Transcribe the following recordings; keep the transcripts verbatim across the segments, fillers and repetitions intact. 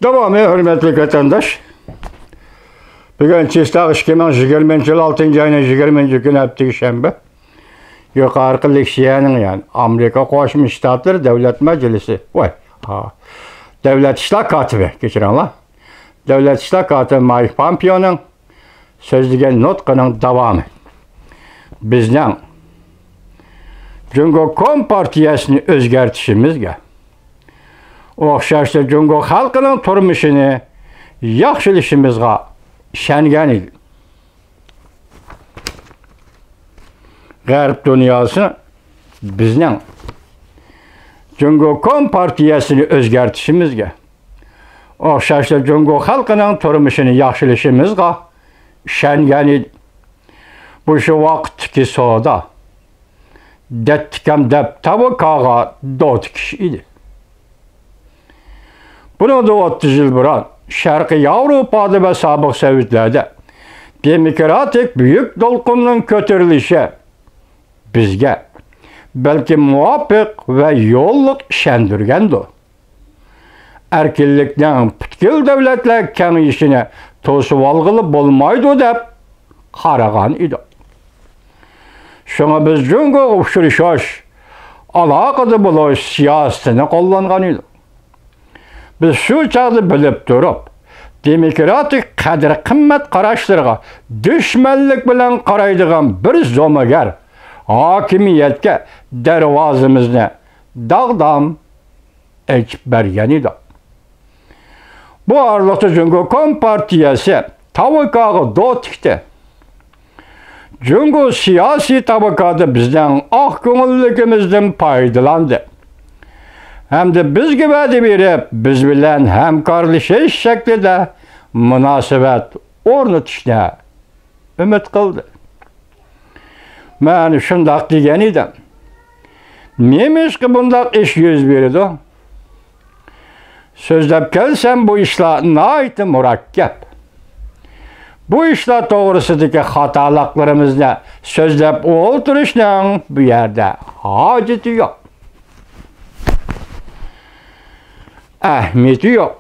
داۋامى، ھۆرمەتلىك ۋەتەنداش. بۈگۈن چىستا ئىككى مىڭ يىگىرمىنچى يىل ئالتىنچى ئاينىڭ يىگىرمىنچى كۈنى، ھەپتىكى شەنبە. يۇقىرىقى لېكسىيەنىڭ، يەنى ئامېرىكا قوشما شتاتلىرى دۆلەت مەجلىسى، ۋاي، ھا، دۆلەت ئىشلار كاتىپى، كەچۈرۈڭلار. دۆلەت ئىشلار كاتىپى مايك پامپېئونىڭ سۆزلىگەن نۇتقىنىڭ داۋامى. بىزنىڭ جۇڭگو كومپارتىيەسىنى ئۆزگەرتىشىمىزگە، ئوخشاشلا جۇڭگو خەلقىنىڭ تۇرمۇشىنى ياخشىلىشىمىزغا ئىشەنگەن ئىدى. غەرب دۇنياسى بىزنىڭ جۇڭگو كومپارتىيەسىنى ئۆزگەرتىشىمىزگە، ئوخشاشلا جۇڭگو خەلقىنىڭ تۇرمۇشىنى ياخشىلىشىمىزغا ئىشەنگەن ئىدى. بۇ شۇ ۋاقىتتىكى سودا، دەتتىكام دەپ تاۋىكاغا دو تىكىش ئىدى. بۇنىڭدىن ئوتتۇز يىل بۇرۇن شەرقىي ياۋروپادا ۋە سابىق سوۋېتلەردە دېموكراتىك بۈيۈك دولقۇننىڭ كۆتۈرۈلۈشى بىزگە بەلكى مۇۋاپىق ۋە يوللۇق ئىشەندۈرگەندۇ. ئەركىنلىكنىڭ پۈتكۈل دۆلەتلەر كېڭىشىنى توسۇۋالغىلى بولمايدۇ دەپ قارىغان ئىدۇق. شۇڭا بىز جۇڭگوغا ئۇچرىشىش، ئالاقىدە بولۇش سىياسىتىنى قوللانغان ئىدۇق. بىز شۇ چاغدا بىلىپ تۇرۇپ، دېموكراتىك قەدىر-قىممەت قاراشلىرىغا دۈشمەنلىك بىلەن قارايدىغان بىر زومىگەر ھاكىمىيەتكە دەرۋازىمىزنى داغدام ئېچىپ بەرگەن ئىدۇق. بۇ ئارىلىقتا جۇڭگو كومپارتىيەسى تاۋىكاغا دو تىكتى. جۇڭگو سىياسىي تاۋىكادا بىزنىڭ ئاق كۆڭۈللۈكىمىزدىن پايدىلاندى ھەمدە بىزگە ۋەدە بېرىپ، بىز بىلەن ھەمكارلىشىش شەكلىدە مۇناسىۋەت ئورنىتىشنى ئۈمىد قىلدى. مەن شۇنداق دېگەن ئىدىم. نېمىشقا بۇنداق ئىش يۈز بېرىدۇ؟ سۆزلەپ كەلسەم، بۇ ئىشلار ناھايىتى مۇرەككەپ. بۇ ئىشلار توغرىسىدىكى خاتالىقلىرىمىزنى سۆزلەپ ئولتۇرۇشنىڭ بۇ يەردە ھاجىتى يوق. ئەھمىيىتى يوق.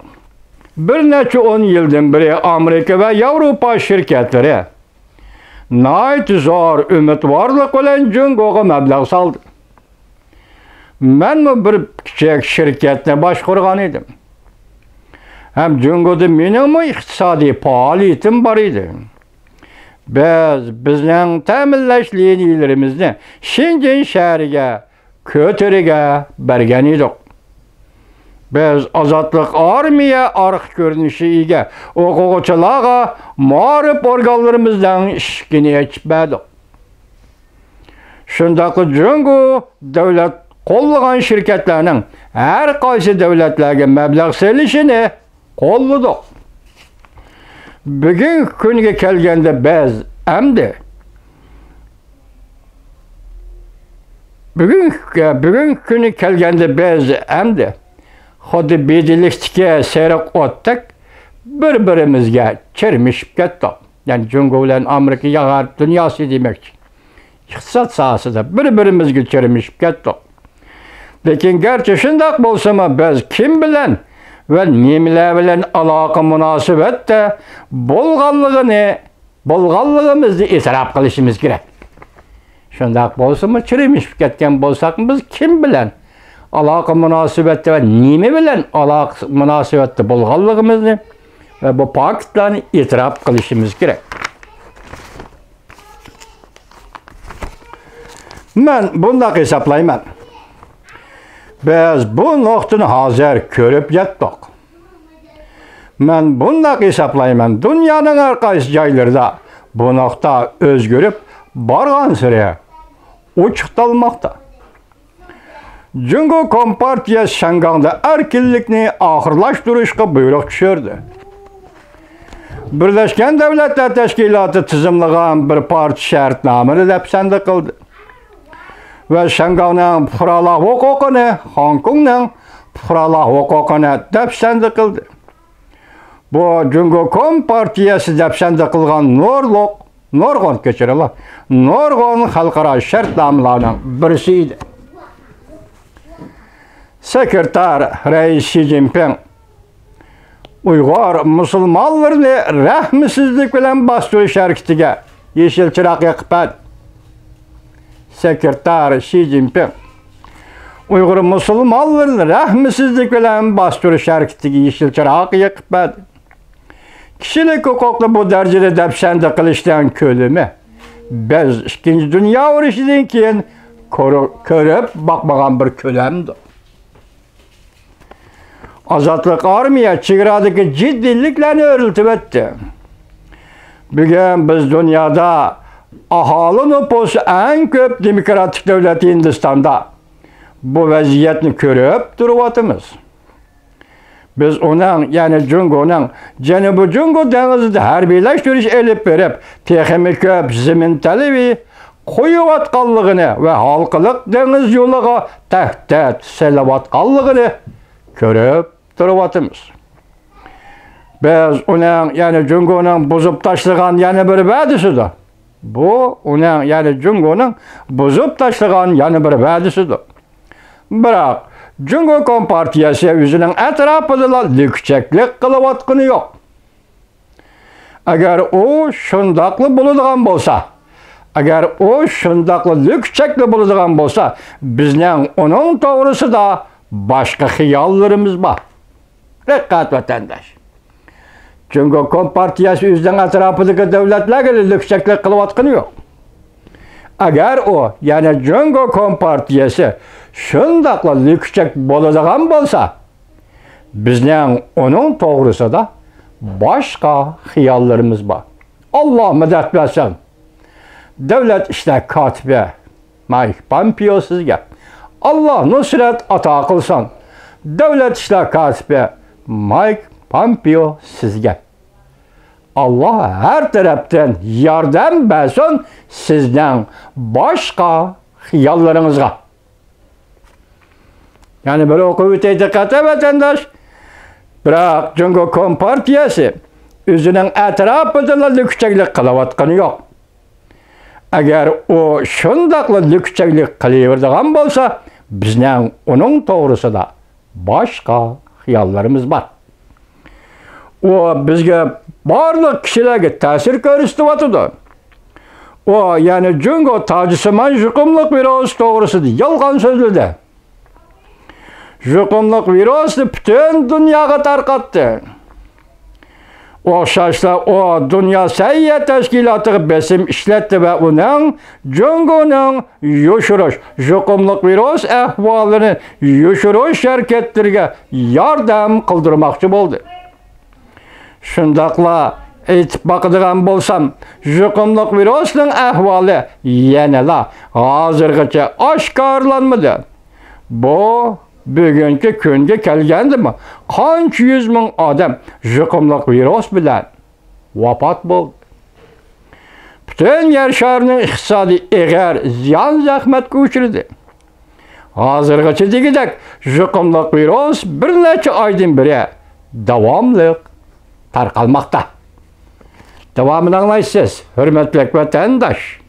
بىر نەچچە ئون يىلدىن بېرى ئامېرىكا ۋە ياۋروپا شىركەتلىرى ناھايىتى زور ئۈمىدۋارلىق بىلەن جۇڭگوغا مەبلەغ سالدى. مەنمۇ بىر كىچىك شىركەتنى باشقۇرغان ئىدىم. ھەم جۇڭگودا مېنىڭمۇ ئىقتىسادىي پائالىيىتىم بار ئىدى. بىز بىزنىڭ تەمىنلەش لىنىيىلىرىمىزنى شېنجېن شەھىرىگە، كۆتۈرىگە بەرگەن ئىدۇق. بىز ئازادلىق ئارمىيە ئارقا كۆرۈنۈشىگە ئوقۇغۇچىلارغا مائارىپ ئورگانلىرىمىزنىڭ ئىشىكىنى ئېچىپ بەردۇق. شۇنداقلا جۇڭگو دۆلەت قوللىغان شىركەتلەرنىڭ ھەر قايسى دۆلەتلەرگە مەبلەغ سېلىشىنى قوللىدۇق. بۈگۈنكى كۈنگە كەلگەندە بىز ئەمدى، بۈگۈنكى، بۈگۈنكى كۈنگە كەلگەندە بىز ئەمدى خۇددى بىدىنلىكتىكى سېرىق ئوتتەك بىر-بىرىمىزگە چىرمىشىپ كەتتۇق. يەنى جۇڭگو بىلەن ئامېرىكا يا غەرب دۇنياسى دېمەكچى. ئىقتىساد ساھەسىدە بىر-بىرىمىزگە چىرمىشىپ كەتتۇق. لېكىن گەرچە شۇنداق بولسىمۇ، بىز كىم بىلەن ۋە نېمىلەر بىلەن ئالاقە مۇناسىۋەتتە بولغانلىقىنى، بولغانلىقىمىزنى ئېتىراپ قىلىشىمىز كېرەك. شۇنداق بولسىمۇ، چىرمىشىپ كەتكەن بولساقمۇ، بىز كىم بىلەن ئالاقە مۇناسىۋەتتە ۋە نېمە بىلەن ئالاقە مۇناسىۋەتتە بولغانلىقىمىزنى ۋە بۇ پاكىتلارنى ئېتىراپ قىلىشىمىز كېرەك. مەن بۇنداق ھېسابلايمەن. بىز بۇ نۇقتىنى ھازىر كۆرۈپ يەتتۇق. مەن بۇنداق ھېسابلايمەن، دۇنيانىڭ ھەر قايسى جايلىرىدا بۇ نۇقتا ئۆزگىرىپ بارغانسېرى ئوچۇقلانماقتا. جۇڭگو كومپارتىيەسى شياڭگاڭدا ئەركىنلىكنى ئاخىرلاشتۇرۇشقا بۇيرۇق چۈشۈردى. بىرلەشكەن دۆلەتلەر تەشكىلاتى تىزىملىغان بىر پارچە شەرتنامىنى دەپسەندە قىلدى ۋە شياڭگاڭنىڭ پۇقرالار ھوقۇقىنى، خوڭكوڭنىڭ پۇقرالار ھوقۇقىنى دەپسەندە قىلدى. بۇ جۇڭگو كومپارتىيەسى دەپسەندە قىلغان نۇرلۇق، نۇرغۇن، كەچۈرۈڭلار، نۇرغۇن خەلقئارا شەرتنامىلەرنىڭ بىرسى ئىدى. سېكرېتار رەئىس شى جىنپىڭ ئۇيغۇر مۇسۇلمانلىرىنى رەھمسىزلىك بىلەن باستۇرۇش ھەرىكىتىگە يېشىل چىراغ يېقىپ بەردى. سېكرېتار شى جىنپىڭ. ئۇيغۇر مۇسۇلمانلىرىنى رەھمسىزلىك بىلەن باستۇرۇش ھەرىكىتىگە يېشىل چىراغ يېقىپ بەردى. كىشىلىك ھوقۇقنى بۇ دەرىجىدە دەپسەندە قىلىشنىڭ كۆلىمى بىز ئىككىنچى دۇنيا ئۇرۇشىدىن كېيىن كۆر-، كۆرۈپ باقمىغان بىر كۆلەمدۇر. ئازادلىق ئارمىيە چېگرادىكى جىددىيلىكلەرنى ئۆرلىتىۋەتتى. بۈگۈن بىز دۇنيادا ئاھالە نوپۇسى ئەڭ كۆپ دېموكراتىك دۆلەت ھىندىستاندا بۇ ۋەزىيەتنى كۆرۈپ تۇرۇۋاتىمىز. بىز ئۇنىڭ، يەنى جۇڭگونىڭ جەنۇبىي جۇڭگو دېڭىزىدا ھەربىيلەشتۈرۈش ئېلىپ بېرىپ، تېخىمۇ كۆپ زېمىن تەلىپى قويۇۋاتقانلىقىنى ۋە ھالقىلىق دېڭىز يولىغا تەھدىت سېلىۋاتقانلىقىنى كۆرۈپ تۇرۇۋاتىمىز. بىز ئۇنىڭ، يەنى جۇڭگونىڭ بۇزۇپ تاشلىغان يەنە بىر ۋەدىسىدۇر. بۇ ئۇنىڭ، يەنى جۇڭگونىڭ بۇزۇپ تاشلىغان يەنە بىر ۋەدىسىدۇر. بىراق، جۇڭگو كومپارتىيەسى ئۆزىنىڭ ئەتراپىدىلا لۈكچەكلىك قىلىۋاتقىنى يوق. ئەگەر ئۇ شۇنداقلا بولىدىغان بولسا، ئەگەر ئۇ شۇنداقلا لۈكچەكلا بولىدىغان بولسا، بىزنىڭ ئۇنىڭ توغرىسىدا باشقا خىياللىرىمىز بار. دىققەت، ۋەتەنداش! جۇڭگو كومپارتىيەسى ئۆزىنىڭ ئەتراپىدىكى دۆلەتلەرگە لۈكچەكلىك قىلىۋاتقىنى يوق. ئەگەر ئۇ، يەنى جۇڭگو كومپارتىيەسى شۇنداقلا لۈكچەك بولىدىغان بولسا، بىزنىڭ ئۇنىڭ توغرىسىدا باشقا خىياللىرىمىز بار. ئاللا مەدەت بەرسۇن. دۆلەت ئىشلار كاتىپى مايك پامپېئو سىزگە. ئاللا نۇسرەت ئاتا قىلسۇن. دۆلەت ئىشلار كاتىپى مايك پامپېئو سىزگە. ئاللا ھەر تەرەپتىن ياردەم بەرسۇن سىزنىڭ باشقا خىياللىرىڭىزغا. يەنە بىر ئوقۇۋېتەي، دىققەت، ۋەتەنداش! بىراق، جۇڭگو كومپارتىيەسى ئۆزىنىڭ ئەتراپىدىلا لۈكچەكلىك قىلىۋاتقىنى يوق. ئەگەر ئۇ شۇنداقلا لۈكچەكلىك قىلىۋېرىدىغان بولسا، بىزنىڭ ئۇنىڭ توغرىسىدا باشقا خىياللىرىمىز بار. ئۇ بىزگە، بارلىق كىشىلەرگە تەسىر كۆرسىتىۋاتىدۇ. ئۇ يەنە جۇڭگو تاجسىمان يۇقۇملۇق ۋىرۇس توغرىسىدا يالغان سۆزلىدى. يۇقۇملۇق ۋىرۇسنى پۈتۈن دۇنياغا تارقاتتى. ئوخشاشلا ئۇ دۇنيا سەھىيە تەشكىلاتىغا بېسىم ئىشلەتتى ۋە ئۇنىڭ جۇڭگونىڭ يوشۇرۇش، يۇقۇملۇق ۋىرۇس ئەھۋالىنى يوشۇرۇش ھەرىكەتلىرىگە ياردەم قىلدۇرماقچى بولدى. شۇنداقلا ئېيتىپ باقىدىغان بولسام، يۇقۇملۇق ۋىرۇسنىڭ ئەھۋالى يەنىلا ھازىرغىچە ئاشكارىلانمىدى. بۇ بۈگۈنكى كۈنگە كەلگەندىمۇ قانچە يۈز مىڭ ئادەم يۇقۇملۇق ۋىرۇس بىلەن ۋاپات بولدى. پۈتۈن يەر شارىنىڭ ئىقتىسادى ئېغىر زىيان زەخمەتكە ئۇچرىدى. ھازىرغىچە دېگۈدەك يۇقۇملۇق ۋىرۇس بىر نەچچە ئايدىن بېرى داۋاملىق تارقالماقتا. داۋامىنى ئاڭلايسىز، ھۆرمەتلىك ۋەتەنداش.